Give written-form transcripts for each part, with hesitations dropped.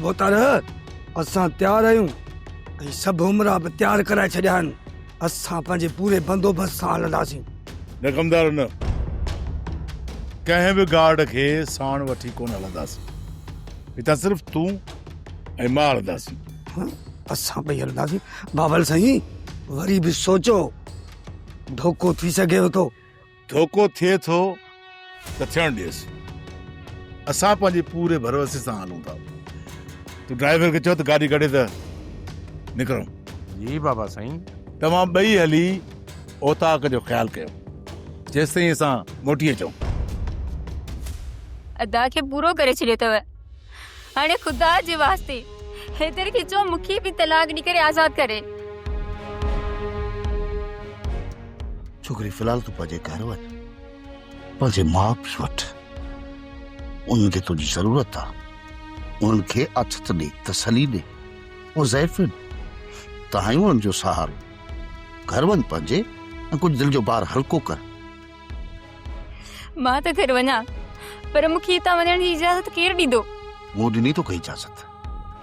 ڀوتار، اسان تيار آهيون ۽ سڀ عمرا به تيار ڪرائي ڇڏيا آهن. اسان پنهنجي پوري بندوبست سان هلنداسين. نه ڪمدار نه. ڪنهن به گارڊ کي ساڻ وٺي ڪونه هلنداسين. هتان صرف تون ۽ مان هلنداسين. اسان ٻئي هلنداسين. بابل سائين وري به سوچو. ڌوڪو ٿي سگهيو ٿو. ڌوڪو ٿئي ٿو ته ٿيڻ ڏيس. اسان پنهنجي پوري ڀروسي سان هلون ٿا. تون ڊرائيور کي چئو ته گاڏي ڪڍي ته نڪرون. جي بابا سائين. توهان ٻئي هلي اوطاق جو خيال ڪيو جيستائين اسان موٽي اچون. ادا کي پورو ڪري ڇڏيو اٿو. هاڻي خدا جي واسطي حيدر کي چئو مون کي به طلاق ڏئي ڪري آزاد ڪري. ڇوڪري في الحال تون پنهنجي گهر وڃ، پنهنجي ماء پيء وٽ، انهن کي تنهنجي ضرورت آ، انهن کي آٿت ڏي، تسلي ڏي، هو ضعيف آهن، تان ئي انهن جو سهارو، گهر وڃ پنهنجي ۽ ڪجهه دل جو بار هلڪو ڪر. مان ته گهر وڃان پر مون کي هتان وڃڻ جي اجازت ڪير ڏيندو؟ مون ڏني توکي اجازت،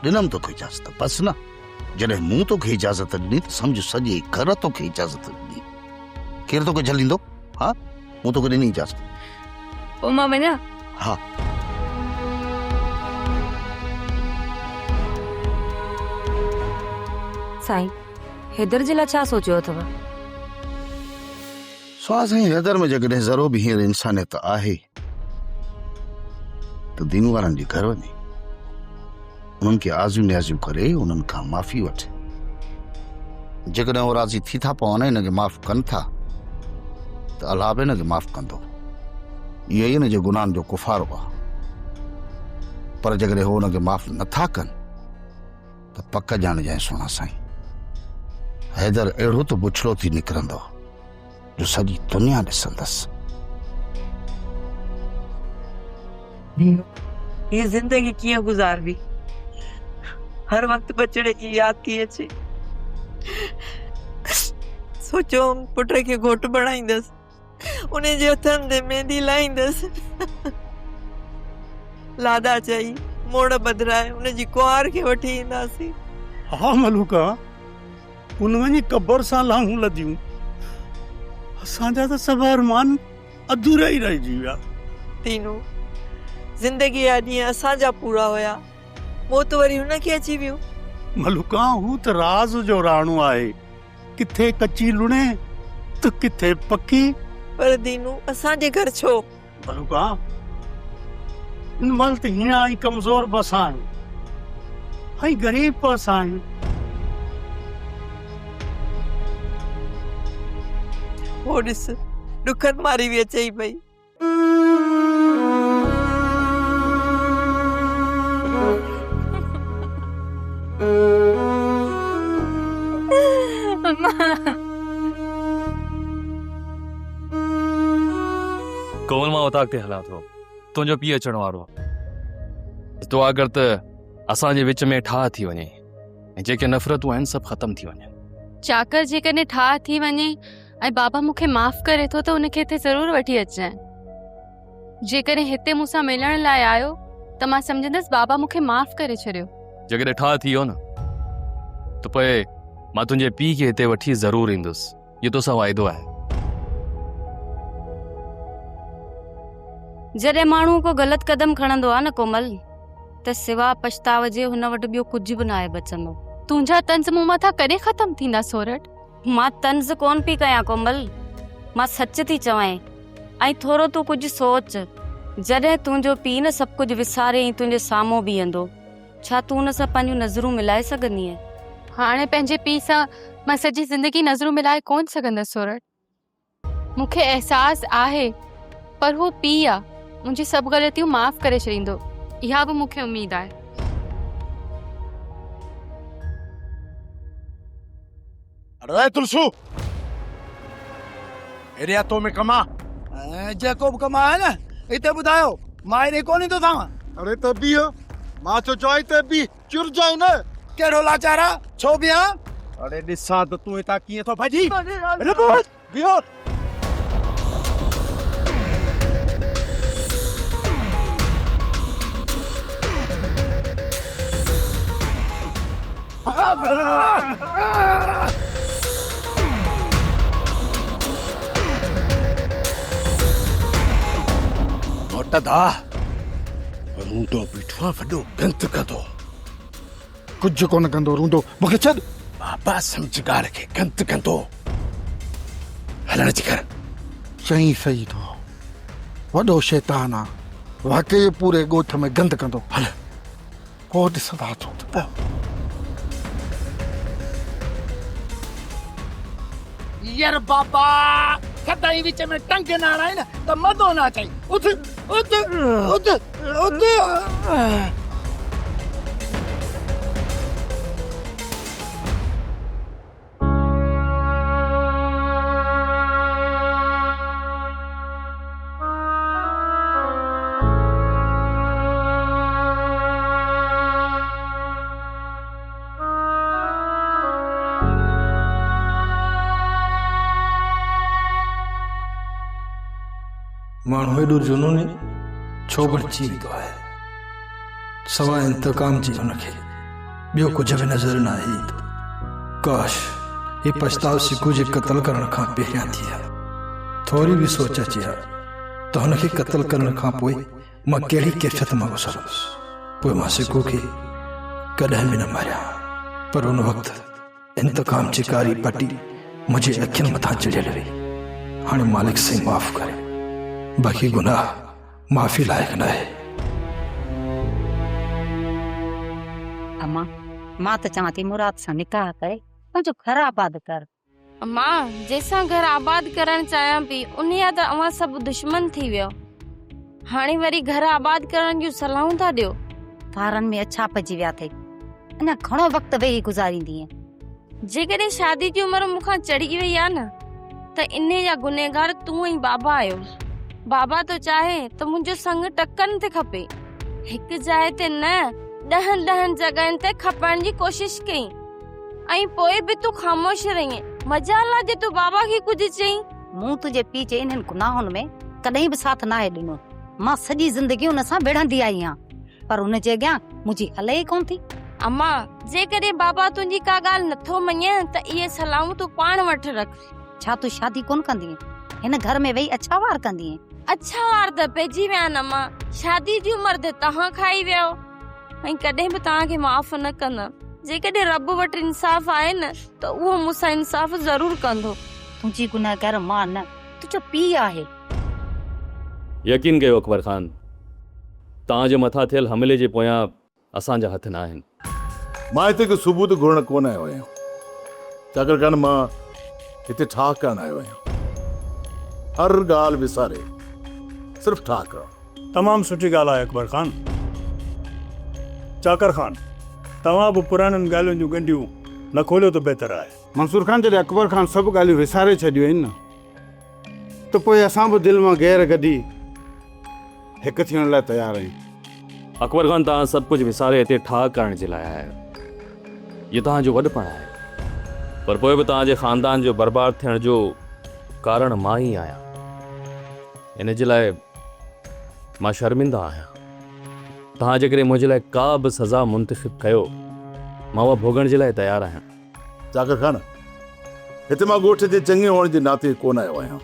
ڏنم توکي اجازت، بس نه، جڏهن مون توکي اجازت ڏني ته سمجهه سڄي گهر توکي اجازت ڏني، ڪير توکي جهليندو؟ ها، مون توکي ڏني اجازت. پوء مان وڃان؟ ها. سائين، حيدر جي لاء ڇا سوچيو اٿو؟ سوا سائين حيدر ۾ جيڪڏهن ذرو به هينئر انسانيت آهي ته دين وارن جي گهر وڃي انهن کي آزيون نيازيون ڪري انهن کان معافي وٺي. جيڪڏهن هو راضي ٿي ٿا پون ۽ هن کي معاف ڪن ٿا ته الله به هن کي معاف ڪندو. اهو ئي هن جي گناهن جو ڪفارو آهي. پر جيڪڏهن هو هن کي معاف نٿا ڪن ته پڪ ڄاڻجانء سهڻا سائين حيدر اهڙو ته بڇڙو ٿي نڪرندو جو سڄي دنيا ڏسندس. دينو، هيء زندگي ڪيئن گذاربي؟ هر وقت ٻچڙي جي ياد ٿي اچي. سوچيو هوم پٽ کي گهوٽ بڻائيندس، ان جي هٿن تي ميندي لائيندس. لاڏا چئي، موڙ ٻڌرائي ان جي ڪنوار کي وٺي اينداسين. ها ملوڪا، هن وڃي قبر سان لاهون لڌيون. اسان جا ته سڀ ارمان اڌورا ئي رهجي ويا. دينو، زندگيء جا ڏينهن اسان جا پورا هيا، موت وري هن کي اچي ويو. ملوڪا، هو ته راز جو راڻو آهي، ڪٿي ڪچي لڻي ته ڪٿي پڪي. پر دينو، اسان جي گهر ڇو؟ ملوڪا، هن مهل ته هيڻا ۽ ڪمزور به اسان آهيون ۽ غريب به اسان آهيون. هو ڏس، ڏکن ماري به اچئي پئي. ڪومل مان اوطاق تي هلان ٿو تنهنجو پيء اچڻ وارو آهي دعا ڪر ته اسان جي وچ ۾ ٺاهه ٿي وڃي ۽ جيڪي نفرتون آهن سڀ ختم ٿي وڃن. چاڪر جيڪڏهن ٺاهه ٿي وڃي ۽ بابا مون کي معاف ڪري ٿو ته ان کي هتي ضرور وٺي اچجانء. جيڪڏهن هتي مون سان ملڻ لاء آيو ته مان سمجهندس بابا مون کي معاف ڪري ڇڏيو. جيڪڏهن ٺاهه ٿي ويو نه ته پوء مان تنهنجي پيء کي هتي وٺي ضرور ايندس. اهو توسان واعدو آهي. جڏهن ماڻهو ڪو غلط قدم کڻندو آهي نه ڪومل ته سوا پڇتاء جي هن وٽ ٻيو ڪجهه به ناهي بچندو. تنهنجا طنز مون مٿان ڪڏهن ختم ٿيندا سورٺ؟ مان طنز ڪونه پئي ڪيان ڪومل، مان سچ ٿي چوانء ۽ ٿورو تون ڪجهه سوچ، جڏهن تنهنجو پيء نه سڀ ڪجهه وساري ۽ تنهنجي سامهون بيهندو، ڇا تون ان سان پنهنجون نظرون ملائي سگهندينء؟ هاڻي پنهنجي پيء سان مان سڄي زندگي نظرون ملائي ڪونه سگهندس سورٺ. مون کي احساس آهي پر هو پيء آ، منهنجي سڀ غلطيون معاف ڪري ڇڏيندو، اها به مون کي اميد آهي. اڙي تلسو! هيڏي آ تو ۾ ڪم آ. جيڪو به ڪم آهي نه هتي ٻڌايو، مان هيڏي ڪونه ايندو سانء. اڙي ته بيهه، مان ٿو چوانء ته بيهه، چرجانء نه. ڪهڙو لاچار آ، ڇو بيهان؟ اڙي ڏسان ته تون هتان ڪيئن ٿو ڀڄين. اڙي بيهه، بيهه. مرتضيٰ، روندو بيٺو آ وڏو گند ڪندو. ڪجهه ڪونه ڪندو روندو، مون کي ڇڏ. بابا سمجهه ڳالهه کي، گند ڪندو. هلڻ جي ڪر. چئين صحيح ٿو. وڏو شيطان آ. واقعي پوري ڳوٺ ۾ گند ڪندو. هل پوء ڏسندا اچون ته پوء. ير بابا سدائين وچ ۾ ٽنگ نه هڻائين نه ته مزو نه اچئي. اٿ اٿ اٿ اٿ. ماڻهو ايڏو جنوني ڇو بڻجي ويندو آهي؟ سواء انتقام جي هن کي ٻيو ڪجهه به نظر ناهي ايندو. ڪاش هي پڇتاء سڪو جي قتل ڪرڻ کان پهريان ٿئي ها. ٿوري به سوچ اچي ها ته هن کي قتل ڪرڻ کان پوء مان ڪهڙي ڪيفيت مان گذرندس. پوء مان سڪو کي ڪڏهن به نه ماريان ها. پر ان وقت انتقام جي ڪاري پٽي منهنجي اکين مٿان چڙهيل هئي. هاڻي مالڪ سائين معاف ڪري. باقي گناهه معافي لائق ناهي. امان، مان ته چوان ٿي مراد سان نڪاح ڪري پنهنجو گهر آباد ڪر. امان، جنهن سان گهر آباد ڪرڻ چاهيان پئي، انهيء جا ته اوهان سڀ دشمن ٿي ويؤ. هاڻي وري گهر آباد ڪرڻ جون صلاحون ٿا ڏيو. وارن ۾ اڇا پئجي ويا اٿئي. اڃا گهڻو وقت ويهي گذاريندينء؟ جيڪڏهن شادي جي عمر مون کان چڙهي وئي آ نه ته انهيء جا گنهگار تون ۽ بابا آهيو. بابا ٿو چاهي ته منهنجو سڱ ٽڪن تي کپي. هڪ جاء تي نه، ڏهن ڏهن جڳهين تي کپائڻ جي ڪوشش ڪئي ۽ پوء به تون خاموش رهينء. مجال آ جي تون بابا کي ڪجهه چئين. مون تنهنجي پيء جي انهن گناهن ۾ ڪڏهن به ساٿ ناهي ڏنو. مان سڄي زندگي ان سان وڙهندي آئي آهيان. پر هن جي اڳيان منهنجي هلي ئي ڪونه ٿي. اما، جيڪڏهن بابا تنهنجي ڪا ڳالهه نٿو مڃي ته اهي صلاحون تون پاڻ وٽ رک. ڇا تون شادي ڪونه ڪندينء؟ هن گهر ۾ ويهي اڇا وار ڪندينء؟ اڇا وار ته پئجي ويا آهن اما، شادي جي عمر ته توهان کائي ويا ۽ ڪڏهن به توهان کي معاف نه ڪندم. جيڪڏهن رب وٽ انصاف آهي نه ته اهو مون سان انصاف ضرور ڪندو. تنهنجي گنهگار مان نه، تنهنجو پيء آهي. يقين ڪيو اڪبر خان، توهان جي مٿان ٿيل حملي جي پويان اسان جا هٿ ناهن. مان هتي ڪو ثبوت گهرڻ ڪونه آيو آهيان. چاڪر خان مان هتي ٺاهه ڪرڻ آيو آهيان. هر ڳالهه وساري صرف ٺاهه ڪرڻ. تمام سٺي ڳالهه آهي اڪبر خان. چاڪر خان توهان به پراڻين ڳالهين جون ڳنڍيون نه کوليو ته بهتر آهي. منصور خان جڏهن اڪبر خان سڀ ڳالهيون وساري ڇڏيون آهن نه ته پوء اسان به دل مان غير ڪڍي هڪ ٿيڻ لاء تيار آهيون. اڪبر خان توهان سڀ ڪجهه وساري هتي ٺاهه ڪرڻ جي لاء آيا آهيو. اهو توهان جو وڏپڻ آهي. پر پوء به توهان جي خاندان جو برباد ٿيڻ جو ڪارڻ مان ئي آهيان. ان جي لاء مان شرمنده آهيان. توهان جيڪڏهن منهنجي لاء ڪا به سزا منتخب ڪيو، مان اها ڀوڳڻ جي لاء تيار آهيان. چاڪر خان، هتي مان ڳوٺ جي چڱي هئڻ جي ناتي ڪونه آيو آهيان.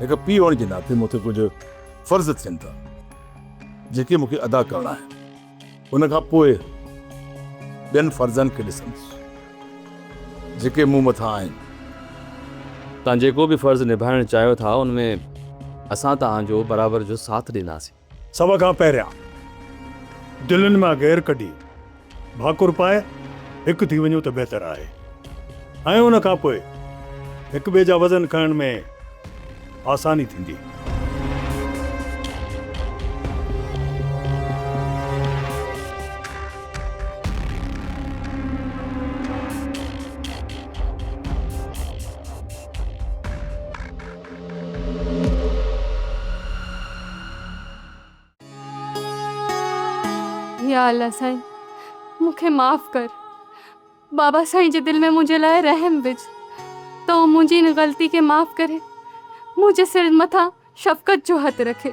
هڪ پيء هئڻ جي ناتي مون تي ڪجهه فرض ٿين ٿا، جيڪي مون کي ادا ڪرڻا آهن. ان کان پوء ٻين فرضن کي ڏسندس، جيڪي مون مٿان آهن. توهان جيڪو به فرض نڀائڻ چاهيو ٿا، ان ۾ اسان توهان جو برابر جو ساٿ ڏينداسين. سڀ کان پهريان دلين مان غير ڪڍي ڀاڪر پائي هڪ ٿي وڃو ته بهتر آهي ۽ ان کان پوء هڪ ٻئي جا وزن کڻڻ ۾ آساني ٿيندي. يا الله سائين مون کي معاف ڪر. بابا سائين جي دل ۾ منهنجي لاء رحم وجهه ته هو منهنجي ان غلطي کي معاف ڪري منهنجي سر مٿان شفقت جو هٿ رکي.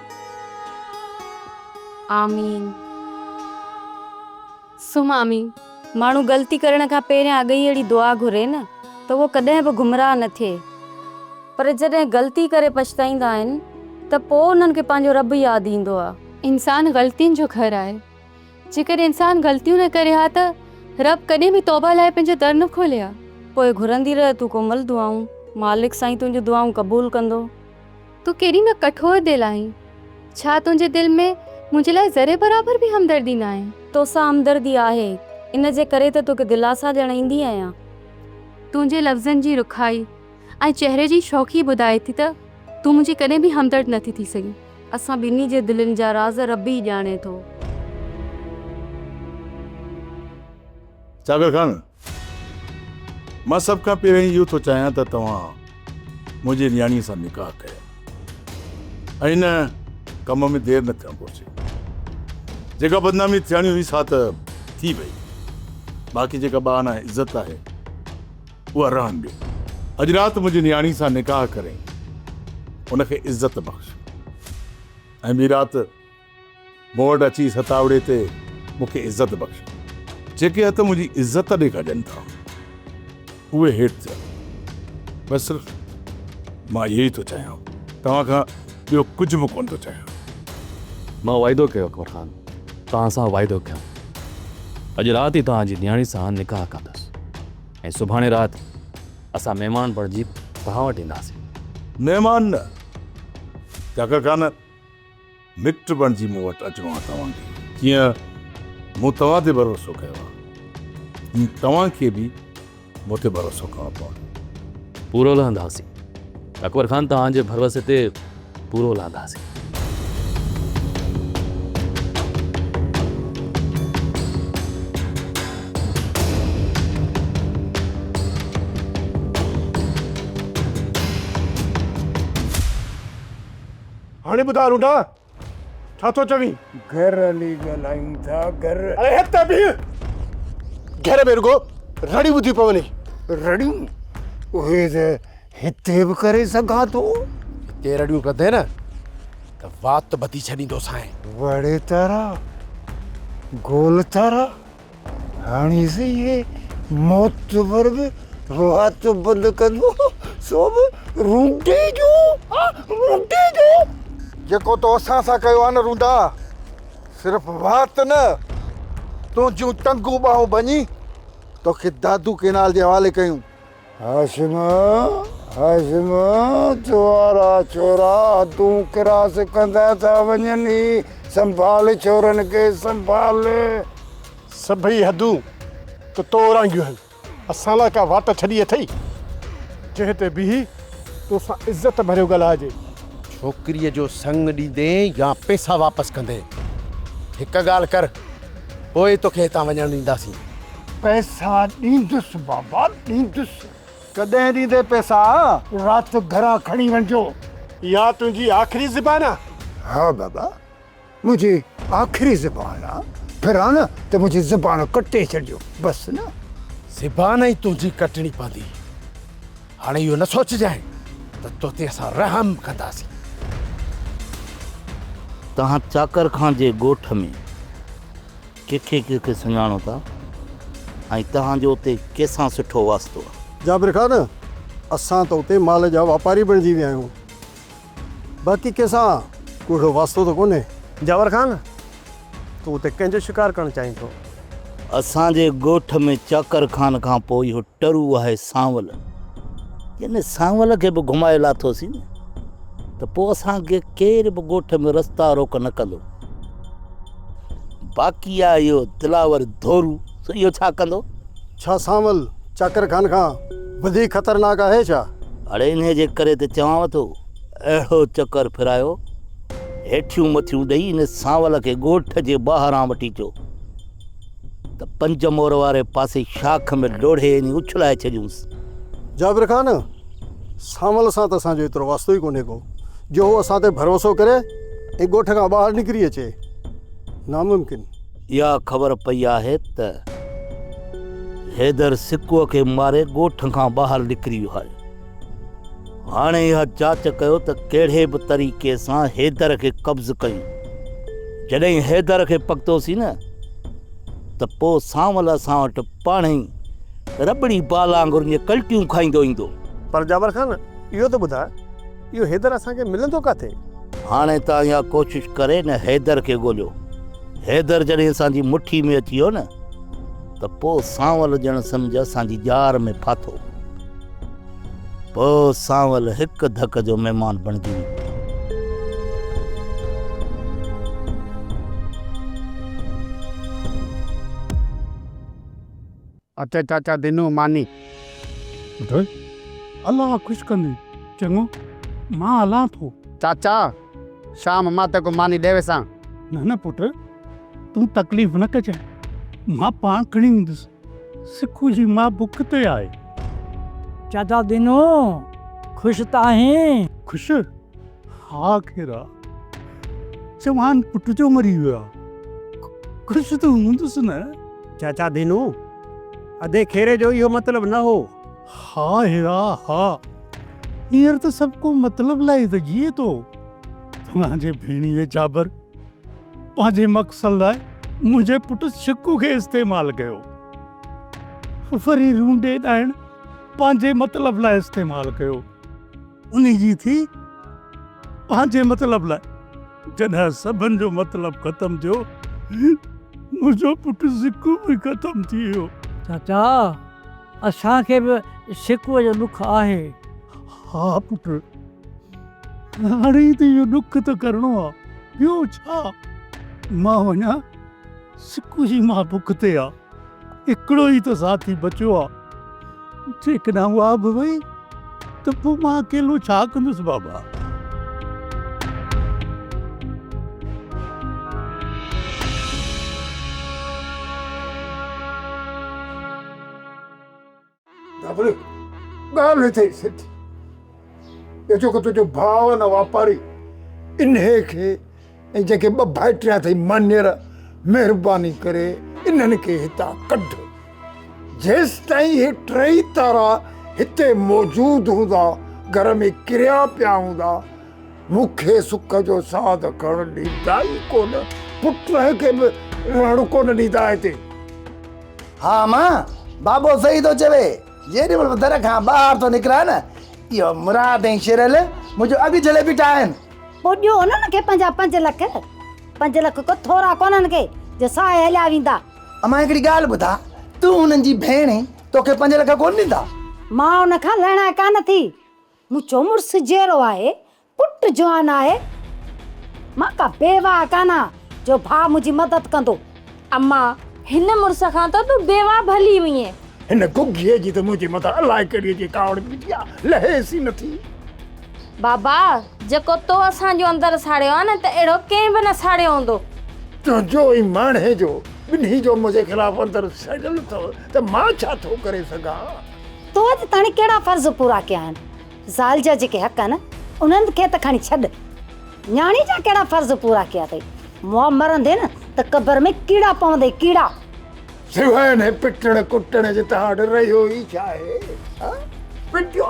آمين ثم آمين. ماڻهو غلطي ڪرڻ کان پهريان اڳ ئي اهڙي دعا گهري نه ته اهو ڪڏهن به گمراهه نه ٿئي. پر جڏهن غلطي ڪري پڇتائيندا آهن ته پوء انهن کي پنهنجو رب ياد ايندو آ. انسان غلطين جو گهر آهي. جيڪڏهن انسان غلطيون نه ڪري ها ته رب ڪڏهن به توبه لاء پنهنجو در نه کولي ها. پوء گهرندي رهه تون ڪومل دعائون، مالڪ سائين تنهنجون دعائون قبول ڪندو. تون ڪيڏي نه ڪٺور دل آهين. ڇا تنهنجي دل ۾ منهنجي لاء ذري برابر به همدردي ناهي؟ توسان همدردي آهي، ان جي ڪري ته توکي دلاسا ڏيڻ ايندي آهيان. تنهنجي لفظن جي رکائي ۽ چهري جي شوخي ٻڌائي ٿي ته تون منهنجي ڪڏهن به همدرد نه ٿي ٿي سگهين. اسان ٻنهي جي دلين جا راز رب ئي ڄاڻي ٿو. چاڪر خان، مان سڀ کان پهريائين اهو ٿو چاهيان ته توهان منهنجي نياڻيء سان نڪاح ڪيو ۽ ان ڪم ۾ دير نه ٿيڻ گهرجي. جيڪا بدنامي ٿيڻي هئي سا ته ٿي وئي، باقي جيڪا ٻانهن ۽ عزت آهي، اها رهڻ ڏيو. اڄ رات منهنجي نياڻي سان نڪاح ڪري ان کي عزت بخش ۽ ٻي رات مون وٽ اچي ستاوڙي تي مون کي عزت بخش. جيڪي هٿ منهنجي عزت ڏي کڄن ٿا اهي هيٺ ٿين. بس صرف مان اهو ئي ٿو چاهيان، توهان کان ٻيو ڪجهه به ڪونه ٿو چاهيان. مان واعدو ڪيو اڪبر خان، توهان سان واعدو ڪيم. اڄ رات ئي توهان جي نياڻي سان نڪاح ڪندس. ۽ سڀاڻي رات اسان مهمان بڻجي توهان وٽ اينداسين. مهمان نه، چاڪر خان، مٽ بڻجي مون وٽ اچڻو آهي توهان کي. جيئن مون توهان تي ڀروسو ڪيو آهي، تيئن توهان کي به مون تي ڀروسو ڪرڻو پوندو. پورو لهنداسين اڪبر خان، توهان جي ڀروسي تي پورو لهنداسين. هاڻي ٻڌاء رونڊا، ڇا ٿو چوين؟ گهر هلي ڳالهايون ٿا، گهر. اڙي هتي بيهه، گهر ۾ رڳو رڙيون ٻڌيون پونئي. رڙيون؟ اهي ته هتي به ڪري سگهان ٿو. هتي رڙيون ڪندين نه ته وات ٻڌي ڇڏيندوسانء. وڙي تارا، گول تارا، هاڻي سهي هي معتبر به وات بند ڪندو، سو به رونڊي جو، ها رونڊي جو. جيڪو تو اسان سان ڪيو آهي نه رونڊا، صرف وات نه، تنهنجون ٽنگون ٻانهون ڀڃي توکي دادو ڪينال جي حوالي ڪيون. هاشم هاشم توارا ڇورا حدون ڪراس ڪندا ٿا وڃن هي سنڀال ڇورن کي سنڀال. سڀئي حدون ته تو اورانگهيون آهن، اسان لاء ڪا واٽ ڇڏي اٿئي، جنهن تي بيهي توسان عزت ڀريو ڳالهائجي. ڇوڪريء جو سڱ ڏيندين يا پئسا واپس ڪندين؟ هڪ ڳالهه ڪر، پوء توکي هتان وڃڻ ڏينداسين. پئسا ڏيندس بابا ڏيندس. ڪڏهن ڏيندين پئسا؟ رات گهران کڻي وڃجو. اها تنهنجي آخري زبان آ؟ ها بابا منهنجي آخري زبان آ. ڦران نه ته منهنجي زبان ڪٽي ڇڏجو بس نه. زبان ئي تنهنجي ڪٽڻي پوندي. هاڻي اهو نه سوچجانء ته توتي اسان رحم ڪنداسين. توهان چاڪر خان جي ڳوٺ ۾ ڪنهن کي ڪنهن کي سڃاڻو ٿا ۽ توهان جو اتي ڪنهن سان سٺو واسطو آهي؟ جابر خان، اسان ته اتي مال جا واپاري بڻجي ويا آهيون. باقي ڪنهن سان ڪو اهڙو واسطو ته ڪونهي. جابر خان، تون اتي ڪنهن جو شڪار ڪرڻ چاهين ٿو؟ اسان جي ڳوٺ ۾ چاڪر خان کان پوء اهو ٽرو آهي سانول. جڏهن سانول کي به گهمائي لاٿوسين نه ته پوء اسان کي ڪير به ڳوٺ ۾ رستا روڪ نه ڪندو. باقي آ اهو دلاور ڌورو سو اهو ڇا ڪندو؟ ڇا سانول چاڪر خان کان وڌيڪ خطرناڪ آهي ڇا؟ اڙي انهيء جي ڪري ته چوانو ٿو، اهڙو چڪر ڦرايو، هيٺيون مٿيون ڏئي ان سانول کي ڳوٺ جي ٻاهران وٺي اچو ته پنج مور واري پاسي شاخ ۾ لوڙهي ۽ اڇلائي ڇڏيونس. جابر خان، سانول سان ته اسان جو ايترو واسطو ئي ڪونهي ڪو، جو هو اسان تي ڀروسو ڪري ۽ ڳوٺ کان ٻاهر نڪري اچي. ناممڪن. اها خبر پئي آهي ته حيدر سڪوء کي ماري ڳوٺ کان ٻاهر نڪري ويو آهي. هاڻي اها جاچ ڪيو ته ڪهڙي به طريقي سان حيدر کي قبض ڪيون. جڏهن حيدر کي پڪتوسين نه. ته پوء سانول اسان وٽ پاڻهي رٻڙي بال وانگر ائين ڪلٽيون کائيندو ايندو. پر جابر خان اهو ته ٻڌاء اهو حيدر اسان کي ملندو ڪاٿي؟ هاڻي توهان اها ڪوشش ڪري نه حيدر کي ڳوليو. حيدر جڏهن اسان جي مٺي ۾ اچي ويو نه ته پوء سانول ڄڻ سمجهه اسان جي ڄار ۾ ڦاٿو. پوء سانول هڪ ڌڪ جو مهمان بڻجي ويندو. اچ چاچا دينو ماني. ٻڌ، الله خوش ڪندي. چڱو، مان هلان ٿو. چاچا، شام مان توکي ماني ڏئي ويسان. نه نه پٽ، تون تڪليف نه ڪجانء، مان پاڻ کڻي ايندس. سکو جي ماء بک تي آهي. چاچا دينو، خوش ته آهين؟ خوش؟ ها خيرا، جوان پٽ جو مري ويو آ، خوش ته هوندس نه. چاچا دينو، ادي خيري جو اهو مطلب نه هو. ها هيرا ها، هينئر ته سڀ ڪو مطلب لاء ته جيئي ٿو. توهان جي ڀيڻيء جابر پنهنجي مقصد لاء منهنجي پٽ شڪو کي استعمال ڪيو. وري رونڊي ڏائڻ پنهنجي مطلب لاء استعمال ڪيو. انهي جي ٿي پنهنجي مطلب لاء. جڏهن سڀن جو مطلب ختم ٿيو، منهنجو پٽ سڪو به ختم ٿي ويو. چاچا، اسان کي به سڪوء جو ڏک آهي. ها پٽ، هاڻي ئي ته اهو ڏک ته ڪرڻو آ، ٻيو ڇا؟ مان وڃان، سڪو جي ماء بک تي آ، هڪڙو ئي ته ساٿي بچيو آ. جيڪڏهن اها به وئي ته پوء مان اڪيلو ڇا ڪندس بابا؟ بابل، ڳالهه اٿئي سڌي. اهو جيڪو تنهنجو ڀاء آهي نه واپاري، انهيء کي ۽ جيڪي ٻه ڀائٽيا اٿئي مانير، مهرباني ڪري انهن کي هتان ڪڍ. جيستائين اهي ٽئي تارا هتي موجود هوندا، گهر ۾ ڪريا پيا هوندا، مون کي سک جو ساهه ته کڻڻ ڏيندا ئي ڪونه، پٽ کي به رهڻ ڪونه ڏيندا هتي. ها امان، بابو صحيح ٿو چوي. جيڏي مهل به در کان ٻاهر ٿو نڪران نه، اهو مراد ۽ شيرل منهنجو اڳ جهلي بيٺا آهن. پوء ڏيو انهن کي پنهنجا پنج لک. پنج لک ڪو ٿورا ڪونهن ڪي جو ساهي هليا ويندا. امان هڪڙي ڳالهه ٻڌاء، تون هنن جي ڀيڻ آهين، توکي پنج لک ڪونه ڏيندا؟ مان ان کان لهڻا ڪانه ٿي. مون چيو مڙس جيئرو آهي، پٽ جوان آهي، مان ڪا بيواهه ڪانه آهيان جو ڀاء منهنجي مدد ڪندو. اما، هن مڙس کان ته تون بيواهه ڀلي هئين. هن گگهيء جي ته منهنجي مٿان الائي ڪهڙيء جي ڪاوڙ بيٺي آ، لهيس ئي نٿي. بابا، جيڪو تو اسان جو اندر ساڙيو آ نه ته اهڙو ڪنهن به نه ساڙيو هوندو. تنهنجو ۽ ماڻهي جو، ٻنهي جو منهنجي خلاف اندر سڙيل اٿو ته مان ڇا ٿو ڪري سگهان؟ تو اڄ تاڻي ڪهڙا فرض پورا ڪيا آهن؟ زال جا جيڪي حق آهن، انهن کي ته کڻي ڇڏ. نياڻي جا ڪهڙا فرض پورا ڪيا اٿئي؟ مئا مرندين ته قبر ۾ ڪيڙا پوندئي، ڪيڙا. سواء انهي پٽڻ ڪٽڻ جي توهان وٽ رهيو ئي ڇا آهي؟ ها؟ پٽيو،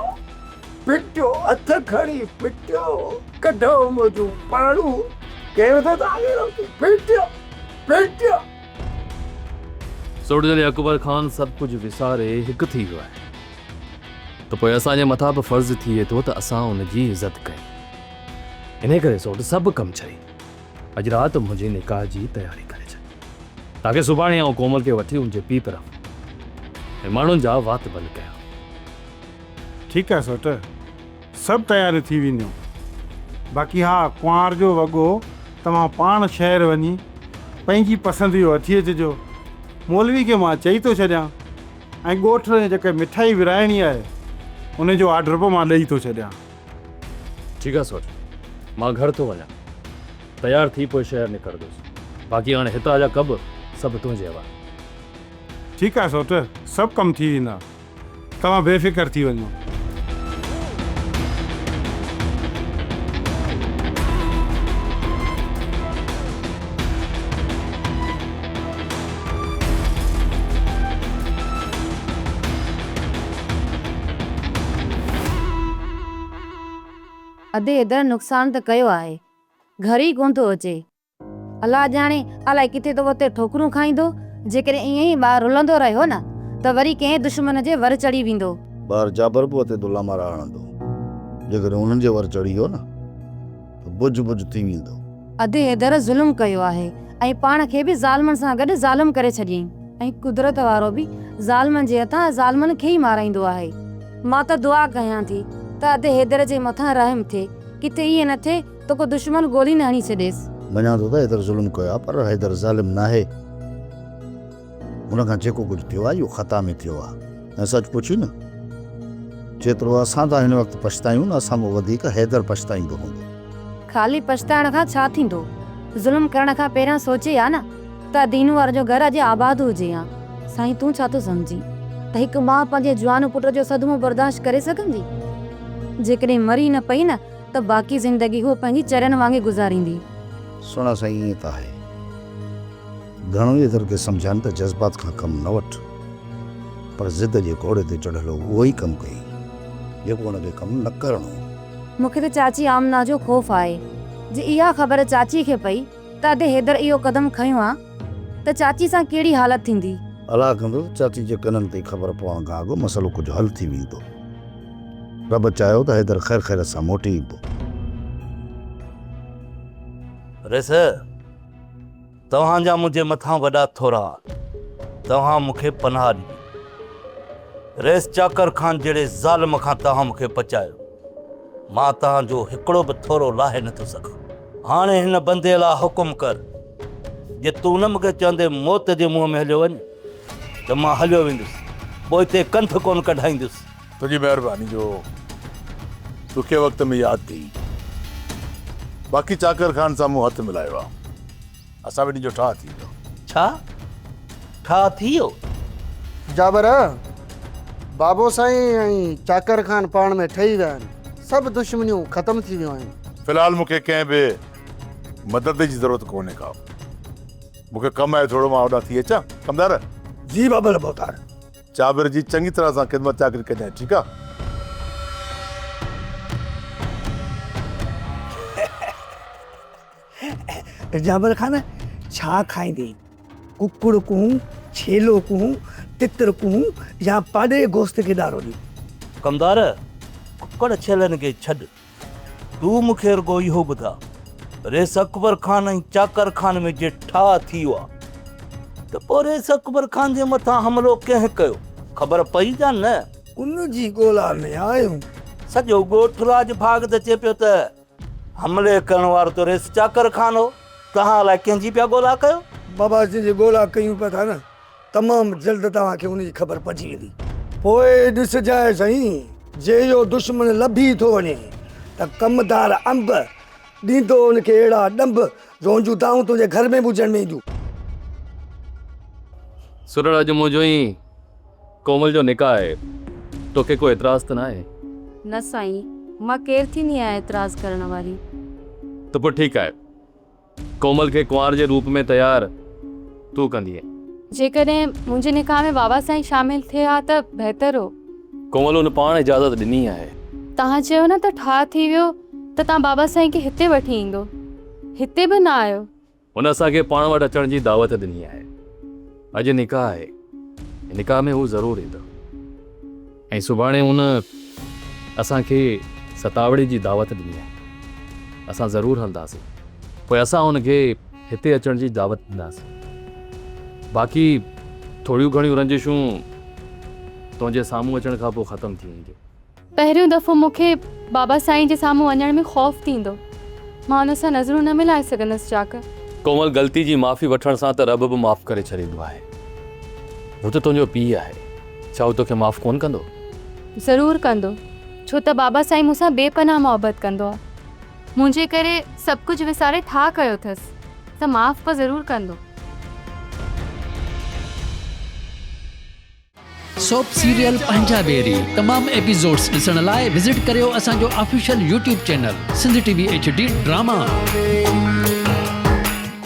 پٽيو، هٿ کڻي پٽيو، ڪڍو منهنجون پاڙون، ڪير ٿو توهان کي روڪي؟ پٽيو، پٽيو. سوٽ جڏهن اڪبر خان سڀ ڪجهه وساري هڪ ٿي ويو آهي ته پوء اسان جي مٿان به فرض ٿئي ٿو ته اسان ان جي عزت ڪيون. انهيء ڪري سوٽ سڀ ڪم ڇڏي اڄ رات منهنجي نڪاح جي تياري ڪري ڇڏ تاڪه سڀاڻي آئون ڪومل کي وٺي ان جي پيء طرف ۽ ماڻهن جا وات بند ڪيان. ٺيڪ آهي سوٽ، سڀ تياريون ٿي وينديون. باقي ها ڪنوار جو وڳو توهان پاڻ شهر وڃي پنهنجي پسند جو وٺي اچجو. مولوي کي مان چئي ٿو ڇڏيان ۽ ڳوٺ ۾ جيڪا مٺائي ورهائڻي آهي ان جو آرڊر به مان ڏئي ٿو ڇڏيان. ٺيڪ آهي سوٽ، مان گهر ٿو وڃان. تيار ٿي پوء شهر نڪرندس. باقي هاڻي هتان جا ڪم سڀ تنهنجي حوالي. ٺيڪ آهي سوٽ، سڀ ڪم ٿي ويندا. توهان بي فڪر ٿي وڃو. ادي حيدر نقصان ته ڪيو آهي. گهر ئي ڪونه ٿو اچي. الله ڄاڻي الائي ڪٿي ٿو وتي ٺوڪرون کائيندو. جيڪڏهن ائين ئي ٻار رلندو رهيو نه ته وري ڪنهن دشمن جي ور چڙهي ويندو. ٻار جابر به اتي دلا مارا هڻندو. جيڪڏهن انهن جي ور چڙهي ويو نه ته بجهه بجهه ٿي ويندو. ادي حيدر ظلم ڪيو آهي ۽ پاڻ کي به ظالمن سان گڏ ظالم ڪري ڇڏيائين ۽ قدرت وارو به ظالمن جي هٿان ظالمن کي ئي مارائيندو آهي. مان ته دعا ڪيان ٿي ته ادي حيدر جي مٿان رحم ٿئي، ڪٿي ائين نه ٿئي ته ڪو دشمن گولي نه هڻي ڇڏيس. مڃان ٿو ته حيدر ظلم ڪيو آهي پر حيدر ظالم ناهي. هن کان جيڪو ڪجهه ٿيو آهي اهو خطا ۾ ٿيو آهي ۽ سچ پڇين نه جيترو اسان ٿا هن وقت پڇتايون نه اسان کان وڌيڪ حيدر پڇتائيندو هوندو. خالي پڇتائڻ کان ڇا ٿيندو؟ ظلم ڪرڻ کان پهريان سوچي ها نه ته دينو وارن جو گهر اڄ آباد هجي ها. سائين تون ڇا ٿو سمجهين ته هڪ ماء پنهنجي جوان پٽ جو صدمو برداشت ڪري سگهندي؟ جيڪڏهن مري نه پئي نه ته باقي زندگي هوء پنهنجي چرين وانگي گذاريندي. سهڻا سائين ائين ته آهي. گهڻو ئي اڌر کي سمجهائن ته جذبات کان ڪم نه وٺ، پر ضد جي گهوڙي تي چڙهيل هو اهو ئي ڪم ڪيائين، جيڪو هن کي ڪم نه ڪرڻو هو. مون کي ته چاچي آمنه جو خوف آهي. جي اها خبر چاچي کي پئي ته ادي حيدر اهو قدم کنيو آ ته چاچي سان ڪهڙي حالت ٿيندي. الله ڪندو ته چاچي جي ڪنن تائين خبر پوڻ کان اڳ مسئلو ڪجهه حل ٿي ويندو. رب چاهيو ته حيدر خير خيرت سان موٽي ايندو. ريس! توهان جا منهنجي مٿان وڏا ٿورا آهن. توهان مون کي پناهه ڏني. رئيس چاڪر خان جهڙي ظالم کان توهان مون کي بچايو. مان توهان جو هڪڙو به ٿورو لاهي نٿو سگهان. هاڻي هن بندي لاء حڪم ڪر. جي تون نه مون کي چوندين موت جي منهن ۾ هليو وڃ ته مان هليو ويندس. پوئتي ڪنڌ ڪونه ڪڍائيندس. تنهنجي مهرباني جو ڏکي وقت ۾ ياد ڪئي. باقي چاڪر خان سان مون هٿ ملايو آ. اسان ٻنهي جو ٺاهه ٿي ويو. ڇا؟ ٺاهه ٿي ويو؟ جابر، بابو سائين ۽ چاڪر خان پاڻ ۾ ٺهي ويا آهن. سڀ دشمنيون ختم ٿي ويون آهن. في الحال مون کي ڪنهن به مدد جي ضرورت ڪونهي ڪا. مون کي ڪم آهي ٿورو مان هوڏانهن ٿي اچان. ڪمدار! جي بابل ڀوتار. جابر جي چڱي طرح سان خدمت چاڪري ڪجانء ٺيڪ آ. جابر خان ڇا کائيندين؟ ڪڪڙ ڪون، ڇيلو ڪون، تتر ڪون يا پاڏي جي گوشت کي ڏارو ڏيون؟ ڪمدار، ڪڪڙ ڇيلن کي ڇڏ. تون مون کي رڳو اهو ٻڌاء، رئيس اڪبر خان ۽ چاڪر خان ۾ جي ٺاهه ٿي ويو آ ته پوء رئيس اڪبر خان جي مٿان حملو ڪنهن ڪيو؟ خبر پئي يا نه؟ ان جي ڳولا ۾ آهيون. سڄو ڳوٺ راڄ ڀاڳ ته چئي پيو ته حملي ڪرڻ وارو ته رئيس چاڪر خان هو، توهان الائي ڪنهن جي پيا ڳولا ڪيو؟ بابا جنهن جي ڳولا ڪيون پيا ٿا نه، تمام جلد توهان کي ان جي خبر پئجي ويندي. پوء ڏسجانء سائين، جي اهو دشمن لڀي ٿو وڃي ته ڪمدار انب ڏيندو ان کي اهڙا ڏنڀ جو ان جون دانهون تنهنجي گهر ۾ به ٻڌڻ ۾ اينديون. سرڙ اڄ منهنجو ۽ ڪومل جو نڪاح آهي، توکي ڪو اعتراض ته ناهي؟ نه سائين، مان ڪير ٿيندي آهيان اعتراض ڪرڻ واري. ته پوء ٺيڪ آهي، ڪومل کي ڪنوار جي روپ ۾ تيار تون ڪندينء. جيڪڏهن منهنجي نڪاح ۾ بابا سائين شامل ٿئي ها ته بهتر هو. ڪومل هن پاڻ اجازت ڏني آهي. توهان چيو نه ته ٺاهه ٿي ويو ته توهان بابا سائين کي هتي وٺي ايندو. هتي به نه آيو. هن اسان کي پاڻ وٽ اچڻ جي دعوت ڏني آهي. اڄ نڪاح آهي. نڪاح ۾ هو ضرور ايندو. ۽ سڀاڻي هن اسان کي ستاوڙي جي دعوت ڏني آهي. اسان ضرور هلنداسين. پوء اسان هن کي هتي اچڻ جي دعوت ڏينداسين. باقي ٿوريون گهڻيون رنجشون تنهنجي سامهون اچڻ کان پوء ختم ٿي وينديون. پهريون دفعو مون کي بابا سائين جي سامهون وڃڻ ۾ خوف ٿيندو. مان ان سان نظرون نه ملائي سگهندس چاڪر. ڪومل غلطي جي معافي وٺڻ سان ته رب به معاف ڪري ڇڏيندو آهي. هو ته تنهنجو پيء آهي. ڇا هو توکي معاف ڪونه ڪندو؟ ضرور ڪندو. ڇو ته بابا سائين مون سان بي پناهه محبت ڪندو آهي. منهنجي ڪري سڀ ڪجهه وساري ٺاهه ڪيو اٿس ته معاف به ضرور ڪندو. سوپ سيريل پنهنجا ويري تمام ايپيسوڊس ڏسڻ لاء وزٽ ڪريو اسان جو official YouTube channel Sindh T V H D drama.